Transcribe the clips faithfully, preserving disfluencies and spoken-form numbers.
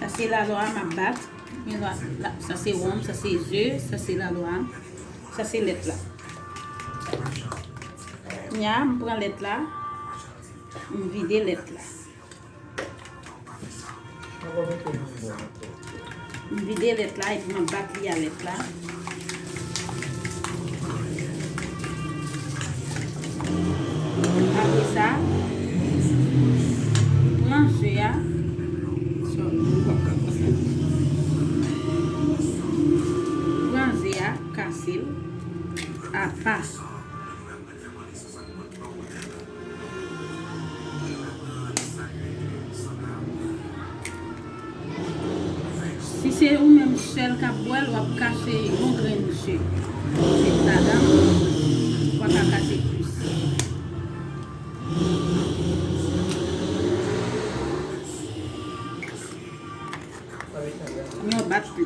Sa se lalwa m ap bat. Men la, la, sa se wonm, sa se ze, sa se lalwa. Sa se lèt la. Nya, m pran lèt la, m vide lèt la. M vide lèt la epi m ap bat li a lèt la. Apre sa, pran ze a. Sorry. Pran ze a, kase l apa. Si se ou menm sèl k ap bwè l, w ap kase yon grenn ze. Met ladan, ou pa ka kase plis. Men w bat li.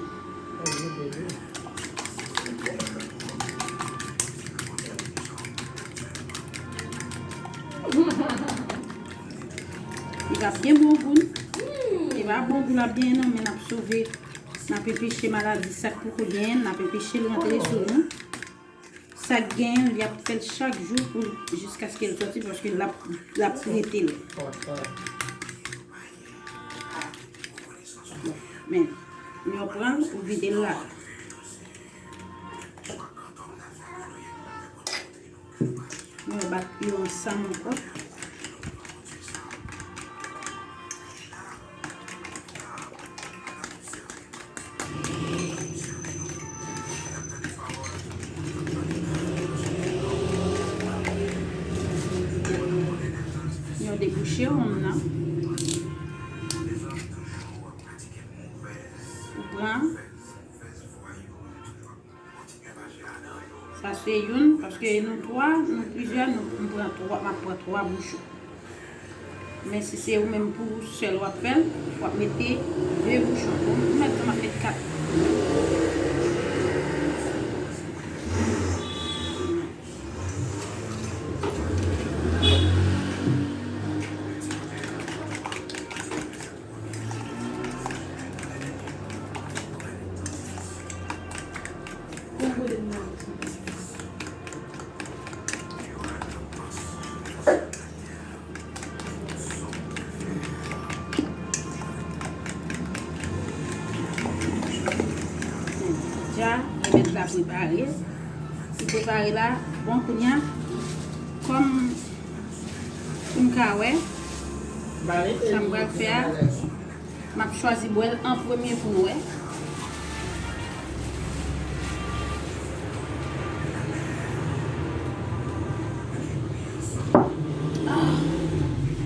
Li va byen bon gou. Li va bon gou, l ap byen nan, men n ap sove, n ap enpeche maladi sa k poko genyen, n ap enpeche l rantre sou nou. Sa k genyen, li ap fè l chak jou pou l, jiskaske l sòti, paske l ap, l ap trete l. Men, lè w pran l, ou vide l la. Men w bat yo ansanm ankò. Yo debouche wonm nan. Ou pran. Sa se youn, paske nou twa, nou plizyè, nou, m pran twa, m ap pran twa bouchon. Men si se ou menm pou ou sèl w ap fè l, w ap mete de bouchon. Bon, m mèt di m ap met kat. Dja, remèd la prepare. Li prepare la. Bon, kounye a, kòm pou n ka wè sa m pral fè a, m ap chwazi bwè l an premye pou n wè. Ah,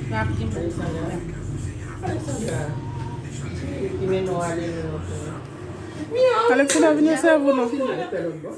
l ap gen pou Alexandra. Alexandra. Ki mennen w ale lwen ankò. Alexandra, vin sèvi w non.